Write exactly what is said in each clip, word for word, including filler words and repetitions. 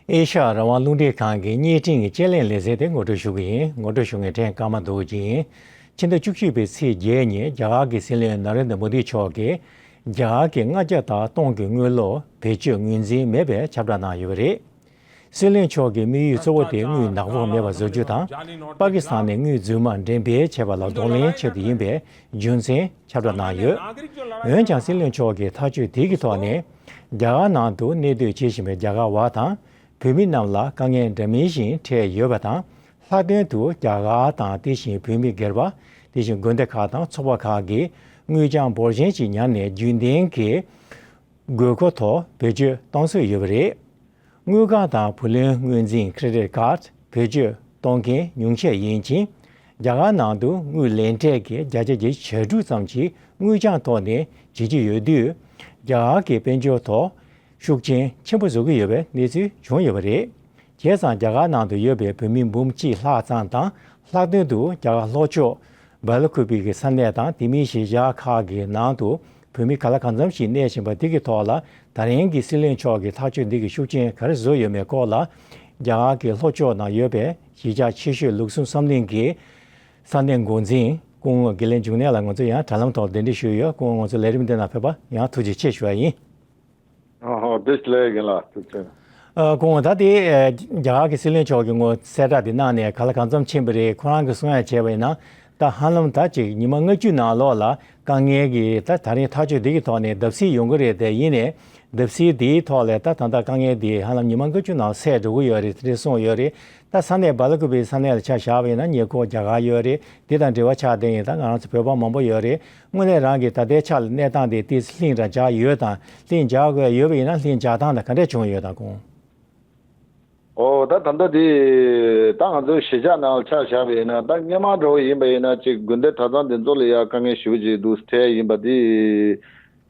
ཨེ་ཤ་ཡ་རང་དབང་རླུང་འཕྲིན་ཁང་གི་བརྙན་འཕྲིན་གྱི་དཔྱད་གླེང་ལེ་ཚན་དེ་ངོ་སྤྲོད་ཞུ་གི་ཡིན། ངོ་སྤྲོད་ཞུ་མཁན་ཕྲན་ཀརྨ་རྡོ་རྗེ་ཡིན། ཕྱི་ཟླ་བཅུ་གཅིག་པའི་ཚེས་བརྒྱད་ཉིན་རྒྱ་གར་གྱི་སྲིད་བློན་ན་རེན་དྲ་མོ་དི་མཆོག་གིས་རྒྱ་གར་གྱི་ལྔ་བརྒྱ་དང་སྟོང་གི་དངུལ་ལོར་བེད་སྤྱོད་ངོས་འཛིན་མེད་པའི་ཁྱབ་བསྒྲགས་གནང་ཡོད་པ་རེད། སྲིད་བློན་མཆོག་གི་དམིགས་ཡུལ་གཙོ་བོ་དེ་དངུལ་ནག་པོ་མེད་པ་བཟོ་རྒྱུ་དང་། པ་ཀི་སི་ཐན་ནས་དངུལ་རྫུན་མ་འགྲེམས་སྤེལ་བྱས་པ་ལ་གདོང་ལེན་ཆེད་དུ་ཡིན་པའི་རྒྱུ་མཚན་ཁྱབ་བསྒྲགས་གནང་ཡོད། འོན་ཀྱང་སྲིད་བློན་མཆོག་གི་ཐག་གཅོད་དེ་གི་ཐོག་ནས། རྒྱ་གར་ནང་དུ་གནས་སྡོད་བྱེད་བཞིན་པའི་རྒྱ་གར་བ་དང་། བོད་མི་རྣམས་ལ་དཀའ་ངལ་འདྲ་མིན་ཞིག་འཕྲད་ཡོད་པ་དང་། ལྷག་དོན་དུ་རྒྱ་གར་དང་དེ་བཞིན་བོད་མི་སྒེར་པ། དེ་བཞིན་དགོན་སྡེ་ཁག་དང་ཚོགས་པ་ཁག་གིས་དངུལ་རྐྱང་འབོར་ཆེན་ཞིག་ཉར་ནས་རྒྱུན་ལྡན་གྱི་དགོས་མཁོ་ཐོག་བེད་སྤྱོད་གཏོང་སྲོལ་ཡོད་པ་རེད། དངུལ་ཁང་དང་བུ་ལོན་དངུལ་འཛིན་credit card བེད་སྤྱོད་གཏོང་མཁན་ཉུང་ཤས་ཡིན་ཕྱིན། རྒྱ་གར་ནང་དུ་དངུལ་ལེན་འཕྲལ་གྱི་བརྒྱ་ཆ་བརྒྱད་ཅུ་གྱ་དྲུག་ཙམ་ཞིག་དངུལ་རྐྱང་ཐོག་ནས་བྱེད་ཀྱི་ཡོད་དུས། རྒྱ་གར་གྱི་དཔལ་འབྱོར་ཐོག་ཤུགས་རྐྱེན་ཆེན་པོ་བཟོ་གི་ཡོད་པའི་གནས་ཚུལ་བྱུང་ཡོད་པ་རེད། བྱས་ཙང་རྒྱ་གར་ནང་དུ་ཡོད་པའི་བོད་མི་འབུམ་གཅིག་ལྷག་ཙམ་དང་། ལྷག་དོན་དུ་རྒྱ་གར་ལྷོ་ཕྱོགས་སྦེལ་ཀུ་པེ་གི་ས་གནས་དང་དེ་མིན་གཞིས་ཆགས་ཁག་གི་ནང་དུ་བོད་མི་ག་ལ་གང་འཚམ་ཞིག་གནས་བཞིན་པ་འདི་གི་ཐོག་ལ། ད་རིང་གི་སྲིད་བློན་མཆོག་གི་ཐག་གཅོད་འདི་གི་ཤུགས་རྐྱེན་ག་རེ་བཟོས་ཡོད་མེད་སྐོར་ལ། རྒྱ་གར་གྱི་ལྷོ་ཕྱོགས་ནང་ཡོད་པའི་གཞིས་ཆགས་ཆེ་ཤོས་ལུགས་ཟུང་བསམ་གླིང་གི་ས་གནས་འགོ་འཛིན་སྐུ་ངོ་དགེ་ལེགས་འབྱུང་གནས་ལགས་ང་ཚོ་ཡང་དྲ་ལམ་ཐོག་གདན་འདྲེན་ཞུས་ཡོད། སྐུ་ངོ་ང་ཚོ་ལས་རིམ་འདི་ནང་ཕེབས་པ་ཡང་ཐུགས་རྗེ་ཆེ་ཞུ་བ་ཡིན། ཨོ་ཧོ། བདེ་ལེགས་རྒན་ལགས། ཐུགས་རྗེ་ཆེ། ཨ། སྐུ་ངོ་ད་དེ་ཨ་རྒྱ་གར་གྱི་སྲིད་བློན་མཆོག་གིས་ངོ་གསལ་བསྒྲགས་དེ་གནང་ནས་ག་ལ་གང་འཚམ་ཕྱིན་པ་རེད། ཁོ་རང་གིས་གསུང་ཡ་བྱས་པ་ཡིན་ན། ད་ཧ་ལམ་ད་ཅིག་ཉི་མ་ལྔ་བཅུ་ནང་ལོགས་ལ་དཀའ་ངལ་གྱི་ད་ད་རིང་ཐག་གཅོད་འདི་གི་ཐོག་ནས་བརྡབ་གསིག་ཡོང་གི་རེད། དེ་ཡིན་ནའི་བརྡབ་གསིག་འདིའི་ཐོག་ལ་ད་ད་ལྟ་དཀའ་ངལ་འདི་ཧ་ལམ་ཉི་མ་ལྔ་བཅུ་ནང་སེལ་འགྲོ་གི་ཡོད་རེད། དེ་འདྲ་གསུངས་ཡོད་རེད། ད་ས་གནས་སྦེལ་ཀུ་པེ་ས་གནས་ལ་ཆ་བཞག་པ་ཡིན་ན་ཉེ་འཁོར་རྒྱ་གར་ཡོད་རེད། འདི་དང་འབྲེལ་བ་ཆགས་བསྡད་མཁན་ད་ང་རང་ཚོ་བོད་པ་མང་པོ་ཡོད་རེད། དངོས་གནས་རང་གི་ད་ལྟའི་ཆ་ལ་གནས་སྟངས་དེ་ཏོག་ཙམ་ལྷིང་ར་འཇགས་ཡོད་དང་། ལྷིང་འཇགས་དགོས་ཡོད་པ་ཡིན་ན་ལྷིང་འཇགས་སྟངས་དང་ག་འདྲས་བྱུང་ཡོད་དང་སྐུ་ངོ། ཨོ་ད་ད་ལྟ་དེ་ད་ང་ཚོའི་གཞིས་ཆགས་ནང་ལ་ཆ་བཞག་པ་ཡིན་ན། ད་སྔོན་མ་འདྲ་བོ་ཡིན་པ་ཡིན་ན་ཅིག་དགོན་སྡེ་གྲྭ་ཚང་འདི་ཚོ་ལ་ཡ་དཀའ་ངལ་ཞེ་པོ་ཅིག་འདུག་འཕྲད་ཡིན་པ་དེ་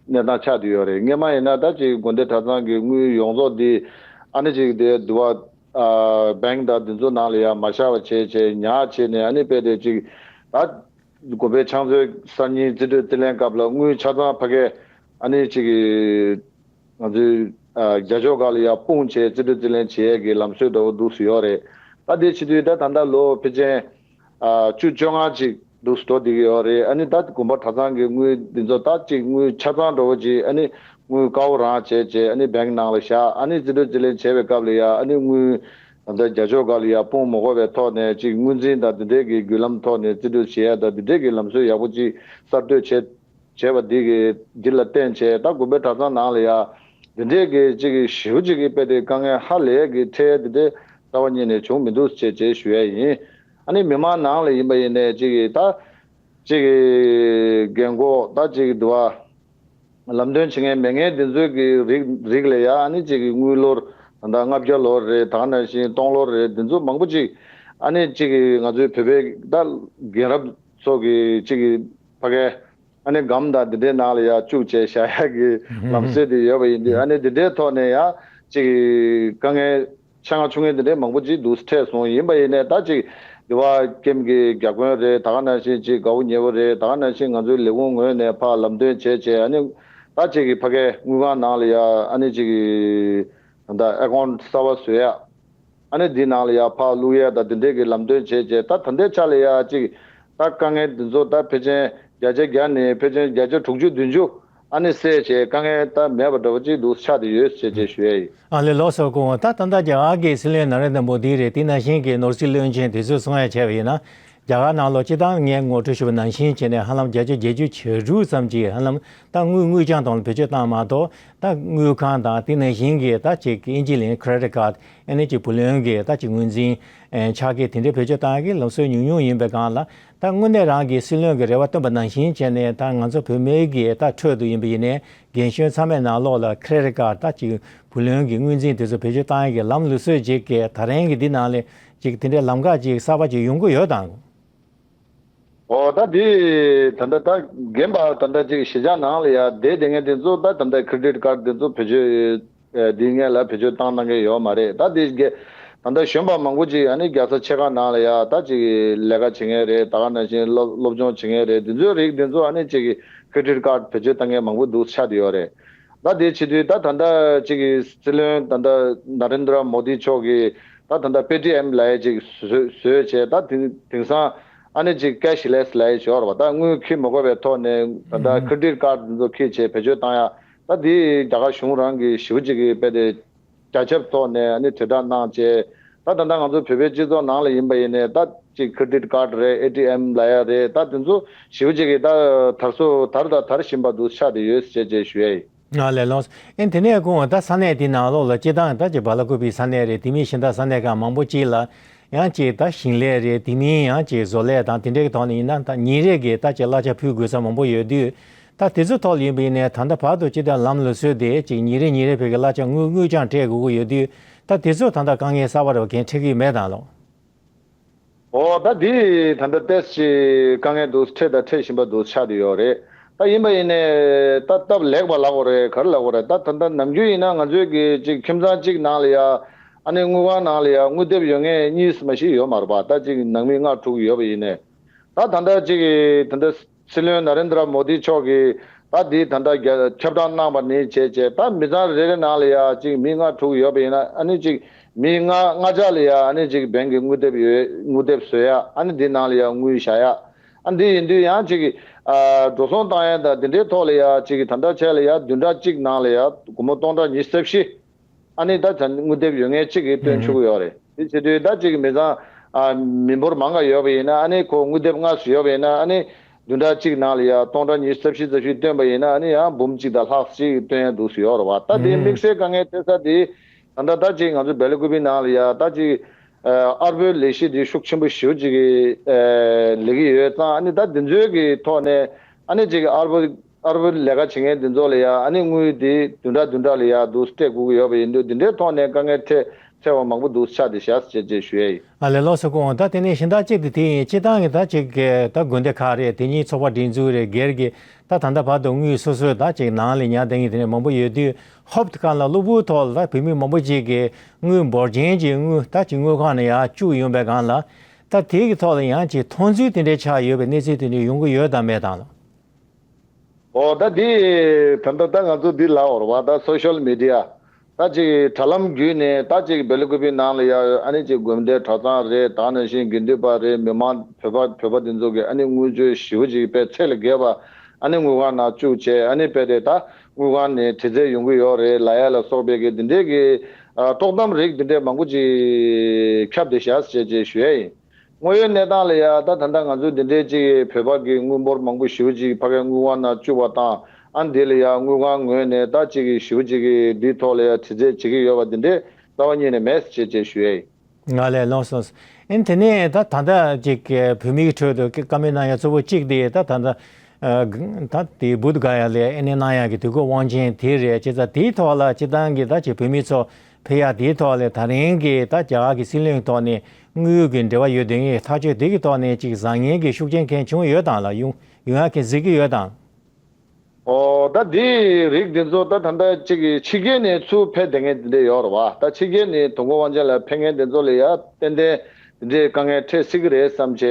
གནས་སྟངས་ཆགས་བསྡད་ཡོད་རེད། སྔོན་མ་ཡིན་ན་ད་ཅིག་དགོན་སྡེ་གྲྭ་ཚང་གི་དངུལ་ཡོངས་རྫོགས་དེ་ཨ་ནི་ཅིག་དེ་དུ་བ་ཨ་བེང་དང་དེ་ཚོ་ནང་ལ་ཡ་མ་བཞག་པ་བྱས་བྱས་ཉར་བྱས་ནས། ཨ་ནི་དཔེ་དེ་ཅིག་ད་དགོན་པའི་ཕྱག་མཛོད་གསར་རྙིང་རྩིས་སྤྲོད་རྩིས་ལེན་སྐབས་ལ་དངུལ་ཆ་ཚང་ཕ་གི་ཨ་ནི་ཅིག་གི་ང་ཚོའི་ཨ་རྒྱ་ཕྱོགས་སྒང་ལ་ཡ་སྤུངས་བྱས་རྩིས་སྤྲོད་རྩིས་ལེན་བྱེད་ཡས་ཀྱི་ལམ་སྲོལ་འདྲ་བོ་འདུག་སེ་ཡོད་རེད། ད་དེ་བྱེད་དུས་ད་ད་ལྟ་ལོ་ཕལ་ཆེར་ཨ་བཅུ་བཅོ་ལྔ་ཅིག་འདུག་སེ་འགྲོ་བསྡད་ཀྱི་ཡོད་རེད། ཨ་ནི་ད་དགོན་པ་གྲྭ་ཚང་གི་དངུལ་འདི་ཚོ་ད་ཅིག་དངུལ་ཆ་ཚང་འདྲ་བོ་ཅིག་ཨ་ནི་དངུལ་དཀར་པོ་རང་བྱས་བྱས་ཨ་ནི་བེང་ནང་ལ་བཞག་ཨ་ནི་རྩིས་སྤྲོད་རྩིས་ལེན་བྱས་པའི་སྐབས་ལ་ཡ་ཨ་ནི་དངུལ་ད་ལྟ་རྒྱ་ཕྱོགས་སྒང་ལ་ཡ་སྤུངས་མ་དགོས་པའི་ཐོག་ནས་ཅིག་དངུལ་འཛིན་དང་དེ་འདྲའི་གི་བརྒྱུད་ལམ་ཐོག་ནས་རྩིས་སྤྲོད་བྱེད་ཡ་དང་དེ་འདྲའི་གི་ལམ་སྲོལ་ཡག་པོ་ཅིག་གསར་གཏོད་བྱས། བྱས་པ་འདི་གི་འདི་ལ་བརྟེན་བྱས་ད་དགོན་པའི་གྲྭ་ཚང་ནང་ལ་ཡ་འདི་འདྲའི་གི་ཅིག་གི་ཞེ་པོ་ཅིག་གི་དཔེ་དེ་དཀའ་ངལ་ཧ་ལས་གི་འཕྲད་འདི་འདྲའི་རྩ་བ་ཉིད་ནས་བྱུང་མི་འདུག་ཅེས་ཅེས་ཞུ་ཡ་ཡིན། ཨ་ནི་མི་མང་ནང་ལ་ཡིན་པ་ཡིན་ནའི་ཅིག་གི་ད་ཅིག་གི་རྒན་གོག་ད་ཅིག་གི་འདུག་བ། ལམ་སྟོན་བྱེད་མཁན་མེད་མཁན་འདི་ཚོའི་གི་རིགས་རིགས་ལ་ཡ་ཨ་ནི་ཅིག་གི་དངུལ་ལོར་ད་ལྟ་ལྔ་བརྒྱ་ལོར་རེད། ད་ག་ནང་བཞིན་སྟོང་ལོར་རེད། འདི་ཚོ་མང་པོ་ཅིག་ཨ་ནི་ཅིག་གི་ང་ཚོའི་བོད་པའི་ད་རྒན་རབས་ཚོ་གི་ཅིག་གི་ཕ་གའི་ཨ་ནི་སྒམ་དང་འདི་འདྲའི་ནང་ལ་ཡ་བཅུག་བྱས་བཞག་ཡག་གི་ལམ་སྲོལ་དེ་ཡོད་པ་ཡིན་དུས། ཨ་ནི་འདི་འདྲའི་ཐོག་ནས་ཡ་ཅིག་གི་དཀའ་ངལ་ཆེ་ང་ཆུང་ངེ་འདི་འདྲའི་མང་པོ་ཅིག་འདུག་འཕྲད་སོང་། ཡིན་པ་ཡིན་ནའི་ད་ཅིག་འདི་བ་ཀེམ་གི་བརྒྱ་དཔོན་རེད། ད་ག་ནང་བཞིན་ཅིག་དགའ་བོ་ཉེ་བོ་རེད། ད་ག་ནང་བཞིན་ང་ཚོའི་ལས་ཁུངས་ངོས་ནས་ཕར་ལམ་སྟོན་བྱས་བྱས་ཨ་ནི་ད་ཅིག་གི་ཕ་གའི་དངུལ་ཁང་ནང་ལ་ཡ་ཨ་ནི་ཅིག་གི་ད་ཨེ་ཀོན་གསར་པ་བཟོ་ཡ། ཨ་ནི་འདི་ནང་ལ་ཡ་ཕར་བླུག་ཡ་དང་འདི་འདྲས་ཀྱི་ལམ་སྟོན་བྱས་རྗེས་ད་ད་ལྟའི་ཆ་ལ་ཡ་ཅིག་ད་དཀའ་ངལ་འདི་ཚོ་ད་ཕལ་ཆེར་བརྒྱ་ཆ་བརྒྱ་ནས་ཕལ་ཆེར་བརྒྱ་ཆ་དྲུག་ཅུ་བདུན་ཅུ་ཨ་ནི་སེལ་བྱས་དཀའ་ངལ་ད་མེད་པ་འདྲ་བོ་ཅིག་འདུག་ཆགས་བསྡད་ཡོད་ཅེས་ཅེས་ཞུ་ཡ་ཡིན། ཨ་ལེ་ལགས་སོ། སྐུ་ངོ་ད་ད་ལྟ་རྒྱ་གར་གྱི་སྲིད་བློན་ན་རེན་དྲ་མོ་དི་རེད། དེ་ནང་བཞིན་གྱི་ནོར་སྲིད་བློན་ཆེན་དེ་ཚོས་གསུང་ཡ་བྱས་པ་ཡིན་ན། རྒྱ་གར་ནང་ལོགས་སྤྱིར་བཏང་ངས་ངོ་སྤྲོད་ཞུས་པ་ནང་བཞིན་བྱས་ནས་ཧ་ལམ་བརྒྱ་ཆ་བརྒྱད་ཅུ་གྱ་དྲུག་ཙམ་ཅིག་ཧ་ལམ་ད་དངུལ་དངུལ་རྐྱང་ཐོག་ལ་བེད་སྤྱོད་བཏང་མ་གཏོགས། ད་དངུལ་ཁང་དང་དེ་ནང་བཞིན་གྱི་ད་ཅིག་ཨིན་ཇི་ལན་credit card ཨ་ནི་ཅིག་བུ་ལོན་གྱི་ད་ཅིག་ངོས་འཛིན་ཨེ་ཆ་རྐྱེན་དེ་འདྲའི་བེད་སྤྱོད་བཏང་ཡག་གི་ལམ་སྲོལ་ཉུང་ཉུང་ཡིན་པའི་སྒང་ལ། ད་དངོས་གནས་རང་གི་སྲིད་བློན་གྱི་རེ་བ་བཏོན་པ་ནང་བཞིན་བྱས་ནས་ད་ང་ཚོ་བོད་མིའི་གི་ད་ཁྲོད་དུ་ཡིན་པ་ཡིན་ནའི་རྒན་གཞོན་ཚང་མའི་ནང་ལོགས་ལ་credit card ད་ཅིག་བུ་ལོན་གྱི་ངོས་འཛིན་དེ་ཚོ་བེད་སྤྱོད་བཏང་ཡག་གི་ལམ་ལུགས་སྲོལ་ཅིག་གི་ད་རིང་གི་འདི་ནང་ལ་ཅིག་དེ་འདྲའི་ལམ་ཁ་ཅིག་གསར་པ་ཅིག་ཡོང་གི་ཡོད་དང་། ཨོ་ད་དེ་ད་ལྟ་ད་རྒན་པ་ད་ལྟ་ཅིག་གཞིས་ཆགས་ནང་ལ་ཡ་བསྡད་བསྡད་མཁན་དེ་ཚོ་ད་ད་ལྟ་credit card དེ་ཚོ་བེད་སྤྱོད་ཨེ་འདི་སྔོན་ལ་བེད་སྤྱོད་བཏང་གནང་མཁན་ཡོད་མ་རེད། ད་དེ་ག་ད་ལྟ་གཞོན་པ་མང་པོ་ཅིག་ཨ་ནི་རྒྱལ་ས་ཆེ་ཁག་ནང་ལ་ཡ་ད་ཅིག་ལས་ཀ་བྱེད་མཁན་རེད། ད་ག་ནང་བཞིན་སློབ་སློབ་སྦྱོང་བྱེད་མཁན་རེད། དེ་ཚོའི་རིགས་དེ་ཚོ་ཨ་ནི་ཅིག་credit card བེད་སྤྱོད་བཏང་མཁན་མང་པོ་འདུག་ཆགས་བསྡད་ཡོད་རེད། ད་དེའི་ཆེད་དུ་ད་ད་ལྟ་ཅིག་གི་སྲིད་བློན་ད་ལྟ་ན་རེན་དྲ་མོ་དི་མཆོག་གིས་ད་ད་ལྟ་པེ་ཊི་ཨེམ་ལབ་ཡས་ཅིག་བཟོས་བཟོས་བྱས། ད་དེང་དེང་སང་ཨ་ནི་ཅིག་ཀེ་ཤི་ལེ་སི་ལབ་ཡས་ཅིག་ཡོད་རེད་པ། ད་དངུལ་འཁྱེར་མ་དགོས་པའི་ཐོག་ནས་ད་ལྟ་ཨུ་ཁེ་རེ་ཌིཊ་ཀཌ་འདི་ཚོ་འཁྱེར་བྱས་བེད་སྤྱོད་བཏང་ཡ། ད་དེ་རྒྱ་གར་གཞུང་རང་གིས་ཞེ་པོ་ཅིག་གི་དཔེ་དེ་རྒྱ་ཁྱབ་ཐོག་ནས་ཨ་ནི་དྲིལ་བསྒྲགས་གནང་བྱས། ད་ད་ལྟ་ང་ཚོ་བོད་པའི་སྤྱི་ཚོགས་ནང་ལ་ཡིན་པ་ཡིན་ནའི་ད་ཅིག་ཁེ་རེ་ཌིཊ་ཀཌ་རེད། ཨེ་ཊི་ཨེམ་ལབ་ཡ་རེད། ད་དེ་ཚོ་ཞེ་པོ་ཅིག་གིས་ད་དར་སྲོལ་དར་དང་དར་བཞིན་པ་འདུག་ཆགས་བསྡད་ཡོད་ཅེས་ཅེས་ཞུ་ཡ་ཡིན། ང་ལས་ལོངས། ཨེ་དེ་ནས་ཁོང་ད་ས་གནས་དེ་ནང་ལོགས་ལ་སྤྱི་བཏང་ད་ཅིག་སྦེལ་ཀོབ་པི་ས་གནས་རེད། དེ་མིན་གཞན་དག་ས་གནས་ཁག་མང་པོ་ཅིག་ལ་ཡང་ཅིག་ད་ཞིང་ལས་རེད། དེ་མིན་ཡང་ཅིག་བཟོ་ལས་དང་དེ་འདྲའི་གི་ཐོག་ནས་ཡིན་ན་ད་ཉིན་རེ་གི་ད་ཅིག་གླ་ཆ་ཕུལ་དགོས་ས་མང་པོ་ཡོད་དུས། ད་དེ་ཚོ་ཐོག་ལ་ཡིན་པ་ཡིན་ནའི་ད་ལྟ་བར་དུ་སྤྱི་བཏང་ལམ་ལ་སོས་ཏེ་ཅིག་ཉིན་རེ་ཉིན་རེ་བོད་ཀྱི་གླ་ཆ་དངུལ་དངུལ་རྐྱང་སྤྲད་དགོས་ཀྱི་ཡོད་དུས། ད་དེ་ཚོ་ད་ལྟ་དཀའ་ངལ་གསར་པ་རེ་བ་གན་འཕྲད་ཀྱི་ཡོད་མེད་དང་ལོ། ཨོ་ད་འདི་ད་ལྟ་ཏོག་ཙམ་དཀའ་ངལ་འདུག་འཕྲད་དང་འཕྲད་བཞིན་པ་འདུག་ཆགས་བསྡད་ཡོད་རེད། ད་ཡིན་པ་ཡིན་ནའི་ད་སྟབས་ལེགས་པ་ལབ་དགོས་རེད། ག་རེ་ལབ་དགོས་རེད། ད་ད་ལྟ་ནམ་རྒྱུན་ཡིན་ན་ང་ཚོའི་གི་ཅིག་ཁྱིམ་ཚང་གཅིག་ནང་ལ་ཡ་ཨ་ནི་དངུལ་ཁང་ནང་ལ་ཡ་དངུལ་དེབ་ཡོད་མཁན་གཉིས་མ་ཞིག་ཡོད་མ་རེད་པ། ད་ཅིག་ནང་མི་ལྔ་དྲུག་ཡོད་པ་ཡིན་ནའི། ད་ད་ལྟ་ཅིག་གི་ད་ལྟ་སྲིད་བློན་ན་རེན་དྲ་མོ་དི་མཆོག་གིས་ད་འདི་ད་ལྟ་རྒྱ་ཁྱབ་བསྒྲགས་གནང་བ་ནས་བྱས་བྱས། ད་མི་ཚང་རེ་རེ་ནང་ལ་ཡ་ཅིག་མི་ལྔ་དྲུག་ཡོད་པ་ཡིན་ན་ཨ་ནི་ཅིག་མི་ལྔ་ལྔ་ཆ་ལ་ཡ་ཨ་ནི་ཅིག་བེང་གི་དངུལ་དེབ་ཡོད། དངུལ་དེབ་བཟོ་ཡ། ཨ་ནི་འདི་ནང་ལ་ཡ་དངུལ་བཞག་ཡ། ཨ་འདི་ཡིན་དུས་ཡང་ཅིག་གི་ཨ་འགྲོ་སོང་བཏང་ཡ་དང་འདི་འདྲའི་ཐོག་ལ་ཡ་ཅིག་གི་ད་ལྟ་བྱས་ལ་ཡ་བདུན་ཕྲག་གཅིག་ནང་ལ་ཡ་སྒོར་མོ་སྟོང་ཕྲག་ཉི་ཤུ་རྩ་བཞི། ཨ་ནི་ད་ད་དངུལ་དེབ་ཡོད་མཁན་གཅིག་གིས་སྟོན་ཆོག་གི་ཡོད་རེད། དེ་བྱེད་དུས་ད་གཅིག་གི་མི་ཚང་ཨ་མི་འབོར་མང་ག་ཡོད་པ་ཡིན་ན། ཨ་ནི་ཁོ་དངུལ་དེབ་ལྔ་ཙམ་ཡོད་པ་ཡིན་ན། ཨ་ནི་བདུན་ཕྲག་གཅིག་ནང་ལ་ཡ་སྟོང་ཕྲག་ཉི་ཤུ་རྩ་བཞི་རྩ་བཞི་སྟོན་པ་ཡིན་ན། ཨ་ནི་ཡང་འབུམ་གཅིག་དང་ལྷག་ཅིག་སྟོན་ཡ་འདུག་སེ་ཡོད་རེད་པ། ད་དེ་དམིགས་བསལ་དཀའ་ངལ་འཕྲད་ས་དེ་ད་ལྟ་ད་གཅིག་ང་ཚོ་སྦེལ་ཀོབ་པི་ནང་ལ་ཡ་ད་གཅིག་ཨ་ཨར་པོའི་ལས་གཞི་དེ་ཤུགས་ཆེན་པོ་ཞེ་པོ་ཅིག་གི་ཨ་ལས་ཀྱི་ཡོད་ཙང་། ཨ་ནི་ད་དེ་ཚོའི་གི་ཐོག་ནས་ཨ་ནི་གཅིག་ཨར་པོ་ཨར་པོ་ལས་ཀ་བྱེད་མཁན་དེ་ཚོ་ལ་ཡ་ཨ་ནི་དངུལ་དེ་བདུན་ཕྲག་བདུན་ཕྲག་ལ་ཡ་འདུག་སྤྲད་དགོས་ཀྱི་ཡོད་པ་ཡིན་དུས། དེ་འདྲའི་ཐོག་ནས་དཀའ་ངལ་འཕྲད་འཕྲད་པ་མང་པོ་འདུག་ཆགས་བསྡད་ཤག་ཅེས་ཅེས་ཞུ་ཡ་ཡིན། ཨ་ལས་ལོ་སོ་ཁོང་ད་དེ་ནས་གཞན་དག་ཅིག་དེ་དེ་ཡིན། སྤྱི་བཏང་གི་ད་ཅིག་གི་ད་དགོན་སྡེ་ཁག་རེད། དེ་གཉིས་ཚོགས་པ་སྒྲིག་འཛུགས་རེད། སྒེར་གྱི་ད་ད་ལྟ་བར་དུ་དངུལ་སོ་སོའི་ད་ཅིག་ནང་ལ་ཉར་བསྡད་མཁན་དེ་འདྲ་མང་པོ་ཡོད་དུས། ཧོབ་ཏེ་གང་ལ་གློ་བུར་ཐོག་ལ་ད་བོད་མི་མང་པོ་ཅིག་གིས་དངུལ་འབོར་ཆེན་གྱི་དངུལ་ད་ཅིག་དངུལ་ཁང་ནས་ཡར་བཅུག་ཡོང་པའི་སྒང་ལ། ད་དེ་གི་ཐོག་ལ་ཡང་ཅིག་མཐོང་ཚུལ་དེ་འདྲའི་ཆགས་ཡོད་པའི་གནས་ཚུལ་དེ་འདྲ་ཡོང་གི་ཡོད་དམ་མེད་དང་ལ། ཨོ་ད་འདི་ད་ལྟ་ད་ང་ཚོ་འདི་ལབ་ཡོད་རེད་པ། ད་སོ་ཤལ་མི་ཌི་ཡ་ད་ཅིག་དྲ་ལམ་བརྒྱུད་ནས་ད་ཅིག་སྦེལ་ཀོབ་པི་ནང་ལ་ཡ་ཨ་ནི་ཅིག་དགོན་སྡེ་གྲྭ་ཚང་རེད། ད་ནང་བཞིན་དགེ་འདུན་པ་རེད། མི་མང་བོད་པ་བོད་པ་འདི་ཚོ་གིས་ཨ་ནི་དངུལ་བཅོལ་ཞེ་པོ་ཅིག་དཔེ་ཚད་ལས་བརྒལ་བ་ཨ་ནི་དངུལ་ཁང་ནང་བཅུག་བྱས། ཨ་ནི་དཔེ་དེ་ད་དངུལ་ཁང་ནས་དྲི་རྩད་ཡོང་གི་ཡོད་རེད་ལབ་ཡ་ལ་སོགས་པའི་གི་འདི་འདྲའི་གི་ཨ་དཀྲོག་གཏམ་རིགས་འདི་འདྲའི་མང་པོ་ཅིག་ཁྱབ་བསྡད་ཤག་ཅེས་ཅེས་ཞུ་ཡ་ཡིན། དངོས་ཡོད་གནས་སྟངས་ལ་ཡ་ད་ད་ལྟ་ང་ཚོ་འདི་འདྲའི་ཅིག་བོད་པ་གི་དངུལ་འབོར་མང་པོ་ཞེ་པོ་ཅིག་ཕ་གིའི་དངུལ་ཁང་ནང་བཅུག་པ་དང་། ཨ་འདི་ལ་ཡ་དངུལ་ཁང་ངོས་ནས་ད་ཅིག་ཞེ་པོ་ཅིག་གི་འདིའི་ཐོག་ལ་ཡ་དྲི་རྩད་བྱེད་ཀྱི་ཡོད་པ་འདི་འདྲའི་རྩ་བ་ཉིད་ནས་མེད་ཅེས་ཅེས་ཞུ་ཡ་ཡིན། ང་ལས་ལོངས་སོང་། ཨེ་དེ་ནས་ད་ད་ལྟ་ཅིག་བོད་མིའི་ཁྲོད་དུ་བཀའ་མོལ་གནང་ཡ་གཙོ་བོ་གཅིག་དེ་ད་ད་ལྟ་ཨ་ད་དེ་བུདྡྷ་ག་ཡ་ལ་ཨེ་ནས་གནང་ཡ་གི་དུས་འཁོར་དབང་ཆེན་དེ་རེད། བྱས་ཙང་དེའི་ཐོག་ལ་སྤྱི་བཏང་གི་ད་ཅིག་བོད་མི་ཚོ་ཕེབས་ཡ་དེའི་ཐོག་ལ་ད་རིང་གི་ད་རྒྱ་གར་གྱི་སྲིད་བློན་ཐོག་ནས་དངུལ་གྱི་འབྲེལ་བ་ཡོད་དོན་ཐག་གཅོད་དེ་གི་ཐོག་ནས་ཅིག་བཟང་ངན་གྱི་ཤུགས་རྐྱེན་གང་བྱུང་ཡོད་དང་ལ་ཡོང་ཡོང་ཡ་གི་གཟིགས་ཀྱི་ཡོད་དང་། ཨོ་ད་དེའི་རིགས་འདི་ཚོ་ད་ད་ལྟ་ཅིག་གི་ཕྱི་རྒྱལ་ནས་ཚུར་ཕེབས་བསྡད་མཁན་འདི་འདྲ་ཡོད་རེད་པ། ད་ཕྱི་རྒྱལ་ནས་དུས་འཁོར་དབང་ཆེན་ལ་ཕེབས་མཁན་འདི་ཚོ་ལ་ཡ་ཏན་ཏན་འདི་འདྲའི་དཀའ་ངལ་འཕྲད་སྲིད་ཀྱི་རེད་བསམ་བྱས་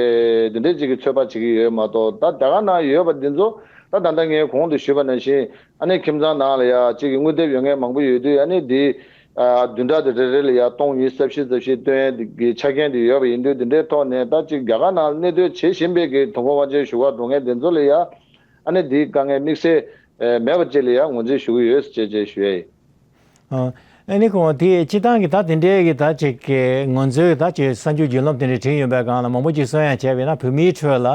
འདི་འདྲའི་ཅིག་གི་ཚོད་དཔག་བྱེད་ཀྱི་ཡོད་མ་གཏོགས། ད་རྒྱ་གར་ནང་ཡོད་པ་འདི་ཚོ་ད་ད་ལྟ་ངས་གོང་དུ་ཞུས་པ་ནང་བཞིན་ཨ་ནི་ཁྱིམ་ཚང་ནང་ལ་ཡ་ཅིག་གི་དངུལ་དེབ་ཡོད་མཁན་མང་པོ་ཡོད་དུས། ཨ་ནི་འདི་ཨ་བདུན་ཕྲག་དེ་རེ་རེ་ལ་ཡ་སྟོང་ཉི་ཤུ་རྩ་བཞི་རྩ་བཞི་སྟོན་ཡ་གི་ཆ་རྐྱེན་དེ་ཡོད་པ་ཡིན་དུས། འདི་འདྲའི་ཐོག་ནས་ད་ཅིག་རྒྱ་གར་ནང་གནས་སྡོད་བྱེད་བཞིན་པའི་གི་དུས་འཁོར་དབང་ཆེན་བཞུགས་སྒར་འགྲོ་མཁན་འདི་ཚོ་ལ་ཡ་ཨ་ནི་འདིའི་དཀའ་ངལ་དམིགས་བསལ་ཨེ་མེད་པ་ཅིག་ལ་ཡ་ངོས་འཛིན་ཞུ་གི་ཡོད་ཅེས་ཅེས་ཞུ་ཡ་ཡིན། ཨ་ཨ་ནི་ཁོང་དེ་སྤྱི་བཏང་གི་ད་དེ་འདྲའི་གི་ད་ཅིག་གི་ང་ཚོའི་ད་ཅིག་གསར་འགྱུར་བརྒྱུད་ལམ་དེ་འདྲ་བྲིས་ཡོད་པའི་སྒང་ལ་མང་པོ་ཅིག་གསུང་ཡ་བྱས་པ་ཡིན་ན། བོད་མིའི་ཁྲོད་ལ་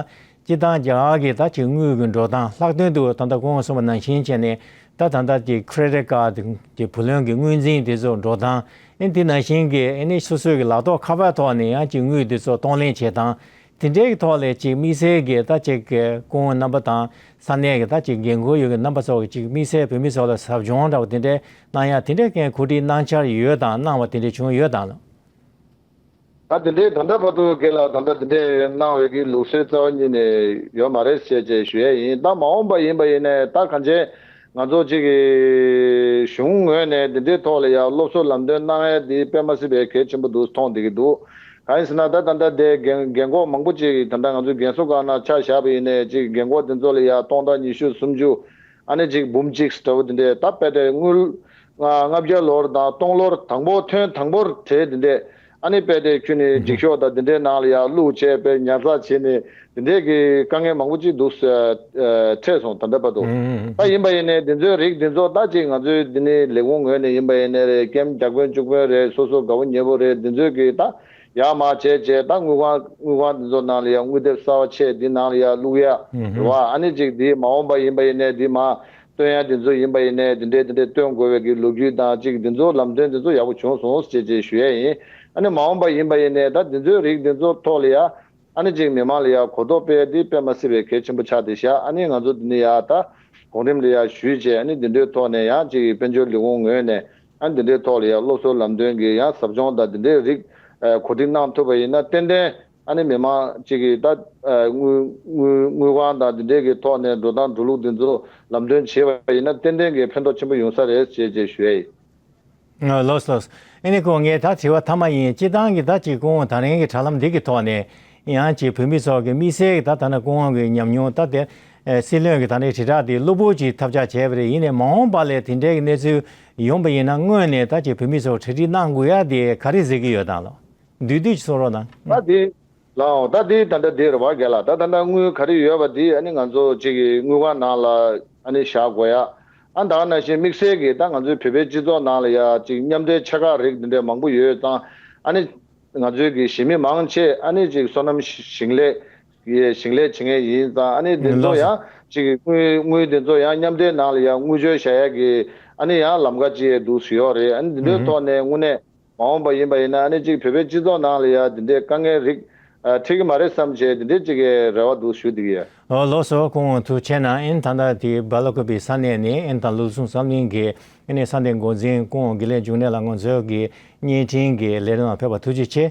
སྤྱི་བཏང་རྒྱ་གར་གི་ད་ཅིག་དངུལ་གི་འགྲོ་སྟངས། ལྷག་དོན་དུ་ད་ལྟ་ཁོང་གསུངས་པ་ནང་བཞིན་བྱས་ནས་ད་ད་ལྟ་ཅིག་ཁེ་རེ་ཌིཊ་ཀཌ་གི་བུ་ལོན་གི་དངུལ་འཛིན་དེ་ཚོ་འགྲོ་སྟངས། ཨ་ནི་དེ་ནང་བཞིན་གི་ཨ་ནི་སོ་སོའི་གི་ལག་ཐོག་ཁ་པར་ཐོག་ནས་ཡང་ཅིག་དངུལ་དེ་ཚོ་གཏོང་ལེན་བྱེད་སྟངས། དེ་འདྲའི་གི་ཐོག་ལ་ཅིག་དམིགས་བསལ་གྱི་ད་ཅིག་གི་སྐུ་ངོ་རྣམ་པ་དང་ས་གནས་ཀྱི་ད་ཅིག་འགན་ཁུར་ཡོད་མཁན་རྣམ་པ་ཚོ་གིས་ཅིག་དམིགས་བསལ་བོད་མི་ཚོ་ལ་ཟབ་སྦྱོང་འདྲ་བོ་དེ་འདྲའི་གནང་ཡ་དེ་འདྲའི་གི་གོ་སྒྲིག་གནང་འཆར་ཡོད་དང་གནང་བ་དེ་འདྲའི་བྱུང་ཡོད་དང་ལགས། ད་དེ་འདྲའི་ད་ལྟ་བར་དུ་སྒེར་ལ་ད་ལྟ་དེ་འདྲའི་གནང་བའི་གི་ལུགས་སྲོལ་རྩ་བ་ཉིད་ནས་ཡོད་མ་རེད་ཟེར་བྱས་ཞུ་ཡས་ཡིན། ད་མ་འོངས་པ་ཡིན་པ་ཡིན་ནའི་ད་གང་ཅི་ང་ཚོ་གཅིག་གི་གཞུང་ངོས་ནས་འདི་འདྲའི་ཐོག་ལ་ཡང་སློབ་གསོ་ལམ་སྟོན་གནང་ཡས་འདི་དཔེ་མ་སྲིད་པའི་གལ་ཆེན་པོ་འདུག་མཐོང་བསྡད་ཀྱི་འདུག་གང་ཡིན་ཟེར་ན་ད་ད་ལྟ་དེ་རྒན་རྒན་འཁོགས་མང་པོ་ཅིག་ད་ལྟ་ང་ཚོའི་རྒན་གསོ་ཁང་ནང་ཆ་བཞག་པ་ཡིན་ནའི་གཅིག་རྒན་འཁོགས་འདི་ཚོ་ལ་ཡང་སྟོང་ཕྲག་ཉི་ཤུ་སུམ་ཅུ་ ཨ་ནི་ཅིག་འབུམ་གཅིག་འདྲ་བོ་དེ་འདྲས་ད་དཔེ་དེ་དངུལ་ལྔ་བརྒྱ་ལོར་དང་སྟོང་ལོར་དང་པོ་ཐོན་དང་པོར་དེ་དེ་འདྲས། ཨ་ནི་དཔེ་དེ་ཁྱོད་ནི་འགྱིག་ཤོག་དང་དེ་འདྲའི་ནང་ལ་ཡར་བླུགས་བྱས་པའི་ཉར་ཚགས་བྱས་ནས་དེ་འདྲའི་གི་དཀའ་ངལ་མང་པོ་ཅིག་འདུག་ཨ། འཕྲད་སོང་ད་ལྟ་བར་དུ། ཨུམ། ད་ཡིན་པ་ཡིན་ནའི་དེ་ཚོའི་རིགས་དེ་ཚོ་ད་ཅིག་ང་ཚོའི་འདི་ནི་ལས་ཁུངས་ངོས་ནས་ཡིན་པ་ཡིན་ནའི་རེད། ཀེམ་བརྒྱ་དཔོན་བཅུ་དཔོན་རེད། སོ་སོ་དགའ་བོ་ཉེ་བོ་རེད། དེ་ཚོའི་གི་ད་ཡར་མར་བྱས་བྱས་ད་དངུལ་ཁང་དངུལ་ཁང་དེ་ཚོ་ནང་ལ་ཡར་དངུལ་དེབ་གསར་བ་ཆད་འདི་ནང་ལ་ཡར་བླུག་ཡ་རེད་བ། ཨ་ནི་ཅིག་འདི་མ་འོངས་པ་ཡིན་པ་ཡིན་ནའི་འདི་མ་སྟོན་ཡ་དེ་ཚོ་ཡིན་པ་ཡིན་ནའི་དེ་འདྲའི་དེ་འདྲའི་སྟོན་དགོས་པའི་གི་ལོ་རྒྱུས་དང་ཅིག་དེ་ཚོ་ལམ་སྟོན་དེ་ཚོ་ཡག་པོ་བྱུང་སོང་ཞེས་ཅེས་ཞུ་ཡ་ཡིན། ཨ་ནི་མ་འོངས་པ་ཡིན་པ་ཡིན་ནའི་ད་དེ་ཚོའི་རིགས་དེ་ཚོ་ཐོག་ལ་ཡ་ཨ་ནི་ཅིག་མི་མང་ལ་ཡ་གོ་རྟོགས་སྤེལ་ཡ་དེ་དཔེ་མ་སྲིད་པའི་གལ་ཆེན་པོ་ཆགས་བསྡད་ཤག་ཨ་ནི་ང་ཚོ་དེ་ནི་ཡ་ད་གོང་རིམ་ལ་ཡ་ཞུས་བྱས་ཨ་ནི་དེ་འདྲའི་ཐོག་ནས་ཡང་ཅིག་དཔལ་འབྱོར་ལས་ཁུངས་ངོས་ནས་ཨ་ནི་དེ་འདྲའི་ཐོག་ལ་ཡ་སློབ་གསོ་ལམ་སྟོན་གྱི་ཡང་ཟབ་སྦྱོང་དང་དེ་འདྲའི་རིགས་གོ་སྒྲིག་གནང་ཐུབ་པ་ཡིན་ན་ཏན་ཏན། ཨ་ནི་མི་མང་གཅིག་གིས་ད་དངུལ་དངུལ་དངུལ་ཁང་དང་དེ་འདྲའི་གི་ཐོག་ནས་འགྲོ་སྟངས་འགྲོ་ལུགས་འདི་ཚོ་ལམ་སྟོན་བྱས་པ་ཡིན་ན་ཏན་ཏན་གྱི་ཕན་ཐོགས་ཆེན་པོ་ཡོང་ས་རེད་ཅེས་ཅེས་ཞུ་ཡ་ཡིན། ལགས་ལགས། ཨ་ནི་ཁོང་ངས་ད་དྲི་བ་མཐའ་མ་ཡིན། སྤྱིར་བཏང་གི་ད་ཅིག་ཁོང་ད་རིང་གི་དྲ་ལམ་འདི་གི་ཐོག་ནས་ཡང་ཅིག་བོད་མི་ཚོ་གི་དམིགས་བསལ་གི་ད་ད་ནི་ཁོང་གི་ཉམས་མྱོང་ད་དེ་སྲིད་བློན་གི་ད་ནི་དྲིལ་བསྒྲགས་དེ་གློ་བུར་ཅིག་ཐབས་ཆག་བྱས་པ་རེད། ཡིན་ནའི་མ་འོངས་པ་ལ་དེ་འདྲའི་གི་གནས་ཚུལ་ཡོང་པ་ཡིན་ན་སྔོན་ནས་ད་ཅིག་བོད་མི་ཚོ་གྲ་སྒྲིག་གནང་དགོས་ཡ་དེ་ག་རེ་ཟེར་གི་ཡོད་དང་ལགས། འདུས་སྡུད་ཀྱི་སོ་རོ་དང་། ད་དེ་ལའོ་ད་དེ་ད་ལྟ་དེ་རེད་བ་རྒན་ལགས། ད་ད་ལྟ་དངུལ་ག་རེ་ཡོད་པ་དེ་ཨ་ནི་ང་ཚོ་གཅིག་གི་དངུལ་ཁང་ནང་ལ་ཨ་ནི་བཞག་དགོས་ཡ། ཨ་ད་ག་ནང་བཞིན་དམིགས་བསལ་གྱི་ད་ང་ཚོའི་བོད་པའི་སྤྱི་ཚོགས་ནང་ལ་ཡ་གཅིག་མཉམ་འབྲེལ་ཆེ་ཁག་རིགས་འདི་འདྲའི་མང་པོ་ཡོད་ཙང་ཨ་ནི་ང་ཚོའི་གི་གཞིས་མི་མང་ཆེ་ཨ་ནི་གཅིག་སོ་ནམ་ཞིང་ལས་ཞིང་ལས་བྱེད་མཁན་ཡིན་ཙང་ཨ་ནི་འདི་ཚོ་ཡང་གཅིག་གི་དངུལ་དངུལ་འདི་ཚོ་ཡང་མཉམ་འབྲེལ་ནང་ལ་ཡ་དངུལ་བཅོལ་བྱ་ཡ་གི་ཨ་ནི་ཡང་ལམ་ཁ་ཅིག་འདུག་ཡོད་རེད། ཨ་ནི་འདི་འདྲའི་ཐོག་ནས་དངོས་གནས། མ་འོངས་པ་ཡིན་པ་ཡིན་ན་ཨ་ནི་གཅིག་བོད་པའི་སྤྱི་ཚོགས་ནང་ལ་ཡ་འདི་འདྲའི་དཀའ་ངལ་རིགས་འཕྲད་ཀྱི་མ་རེད་བསམ་བྱས་འདི་འདྲའི་གཅིག་གི་རེ་བ་འདུག་ཞུ་འདི་གི་ཡ། ཨོ་ལགས་སོ། ཁོང་ཐུགས་རྗེ་ཆེ་གནང་། ཨིན་ད་ལྟ་དེ་སྦེལ་ཀོབ་པའི་ས་གནས་ནས་ཨིན་ད་ལུགས་ཟུང་བསམ་གླིང་གི་ཨ་ནི་ས་གནས་འགོ་འཛིན་ཁོང་དགེ་ལེགས་འབྱུང་གནས་ལགས་ང་ཚོའི་གི་བརྙན་འཕྲིན་གྱི་ལས་རིམ་ལ་ཕེབས་པ་ཐུགས་རྗེ་ཆེ།